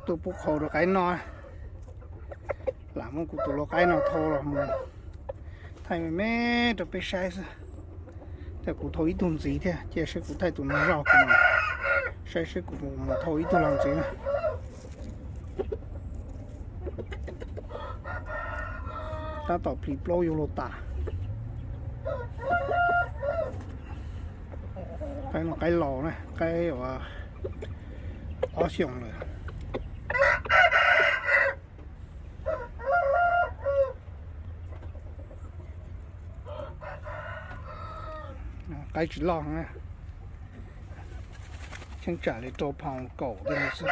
Tuaj pub qhauv rau qaib noj. Lam muab kuv tus lau qaib no thau los mus thaij me me rau peb saib xwb. Thiab kuv thau ib tug ntxiv thiab, cia seb kuv thaij tus no zog kuv mam saib seb kuv mus thau ib tug los ntxiv na. Tab tom plis plaub yuav luag tas. Qaib no qaib laus na, qaib uas ob xyoos lawm. Qaib tsis loj na, cheeb tsam li rau phaus kaum tej no xwb.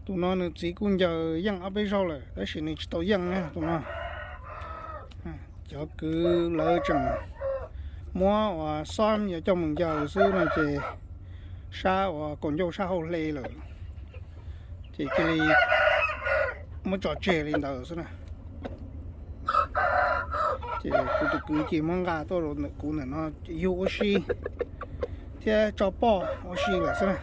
Tus no nws txiv kuj ncaws yeej ob peb zaug lawm tab sis nws tsis tau yeej na tus no. Cov kwv lawv tseem muab uas xob yuav coj mus ncaws xwb no ces sab uas kaum ncauj sab hauv hle lawm, ces cia li muab tso tseg li ntawd xwb na. Ces kuv tus kwv ces muab nqa tuaj rau ntawm kuv ntawm no yug ua si thiab tso poj ua si lawm xwb na.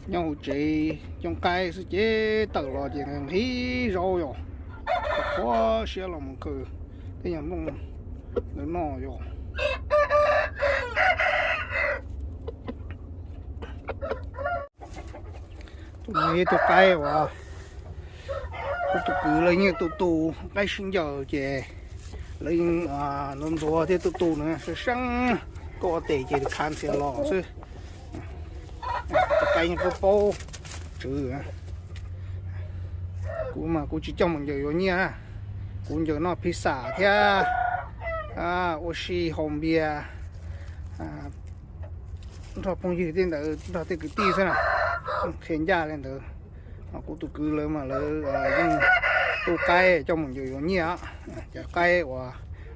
Nyob hauv tsev coob qaib xwb ces tawm los ces nqhis zaub yog qhuav siab los mus kaw tej nyuag nplooj ntawd noj yog. Tus no yog tus qaib uas kuv tus kwv lawv yeej tu tu qaib sib ncaws ces lawv yeej ntxuav ntxuav thiab tu tu nws seeb seeb, koj ua tes ces khav ntxhias los xwb. Tus qaib yeej paub paub tswv. Kuv mas kuv tsis coj mus ncaws yuav nyiaj, kuv ncaws noj pizza thiab ua si haus npias nrog phooj ywg tej ntawd nrog tej kwv tij xwb na, qhia ncaj li ntawd. Kuv tus kwv lawv mas lawv yeej tu qaib coj mus ncaws yuav nyiaj. Cov qaib uas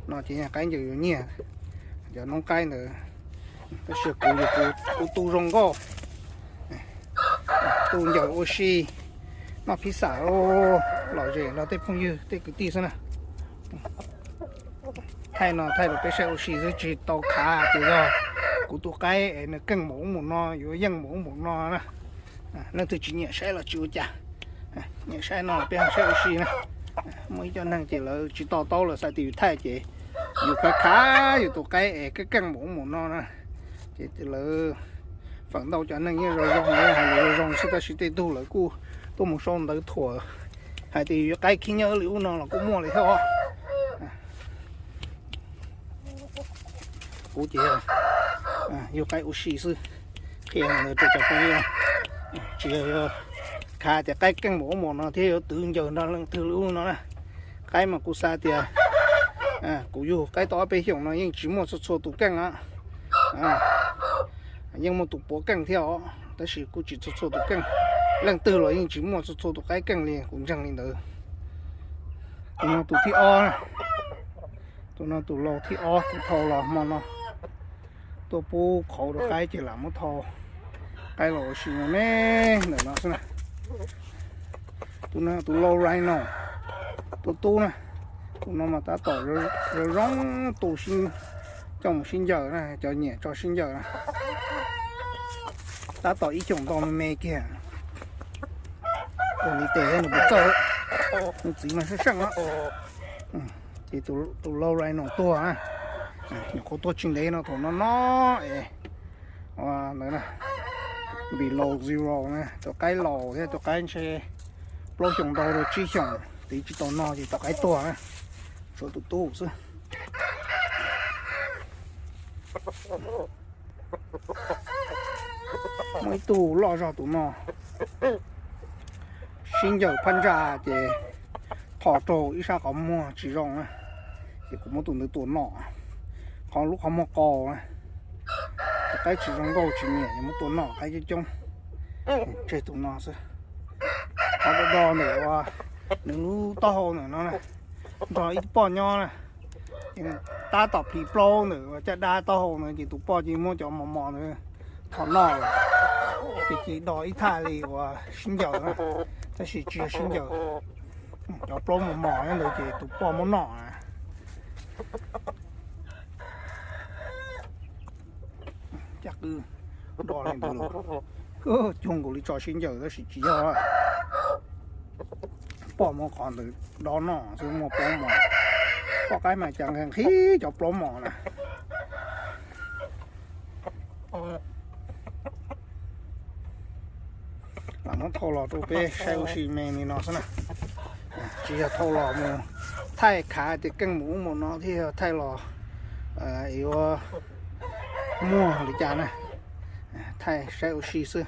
no ces yog qaib ncaws yuav nyiaj, cov noob qaib ntawd. Tab sis kuv, kuv tu zoo nkauj, tu ncaws ua si, noj pizza lom zem nrog tej phooj ywg tej kwv tij xwb na. Thaij no thaij rau peb saib ua si xwb tsis tau khav tias yog kuv tus qaib es nws keej npaum ub npaum no yuav yeej npaum ub npaum no na. Leej twg tsis nyiam saib los tsis ua cas, nyiam saib no peb ho saib ua si na. Muaj ib co neeg ces lawv tsis to taub lawv xav tias yus thaij ces yus khav khav yus tus qaib es keej keej npaum ub npaum no na. Ces lawv feem ntau cov neeg yeej zoo zoo, hais lus zoo zoo xwb tab sis tej tug lawv kuj tuaj mus sau ntawv thuam hais tias yus yuav qaib khib nyob li ub no los kuj muaj li thiab os. Kuv ces yog qaib ua si xwb, qhia ntawd rau cov phooj ywg, tsis yog khav tias qaib keej npaum ub npaum no thiab yuav twv ncaws nrog leej twg li ub no na. Qaib mas kuv xav tias kuv yug qaib tau ob peb xyoos no yeej tsis muaj txhua txhua tus keej os. Yeej muaj tus puav keej thiab os, tab sis kuj tsis txhua txhua tus keej. Leej twg los yeej tsis muaj txhua txhua tus qaib keej li, kuv ntseeg li ntawd. Tus no tus thib ob, tus no tus lau thib ob kuv thau los hmo no. Tuaj pub qhauv rau qaib ces lam muab thau. Qaib los ua si me me ntawm no xwb na. Tus no tus lau rhino, tus tub na. Tus no mas tab tom zoo zoo tu, coj mus sib ncaws na, cov nyiam tso sib ncaws na. Tab tom ib xyoos ntau me me kiag. Ua li tes nws puas txawj, nws txiv mas seej seej os. Ces tus lau rhino tuag na, nyuam qhuav tuag tsis ntev no thaum no no es ntawd na. Below zero na, tus qaib laus thiab tus qaib ntshe plaub xyoos ntau rau tsib xyoos, tiv tsis tau noj ces tus qaib tuag na, tshuav tus tub xwb. Muaj ib tug loj zog tus no, sib ncaws phab ntsa ces tho raug ib sab qhov muag tsis zoo na, ces kuv muab tus ntawd tua noj. Qhov lub qhov muag qau na, tus qaib tsis zoo nkauj tsis nyiam es muab tua noj, qaib coob coob. Tseg tus no xwb. Qhov do do ntawm uas nws lub taub hau ntawm no na, nrog ib tug poj nyob na, ces tab tom plhis plaub ntawm uas caj dab taub hau ntawd ces tus poj ces muab cov mos mos ntawd tho noj lawm, ces ces do ib thaj li uas sib ncaws na, tab sis tsis yog sib ncaws. Cov plaub mos mos nyob ntawd ces tus poj muab noj na. Caj qwb do li ntawd los cuag nkaus li tso sib ncaws tab sis tsis yog. Poj muab qhov ntawd do noj xwb, muaj plaub mos. Poj qaib mas cas nqhis nqhis cov plaub mos na. Lam muab thau los rau peb saib ua si me li no xwb na. Tsis yog thau los mus thaij khav tias keej mus ub mus no thiab, yog thaij los yuav muag li cas na. Thaij saib ua si xwb.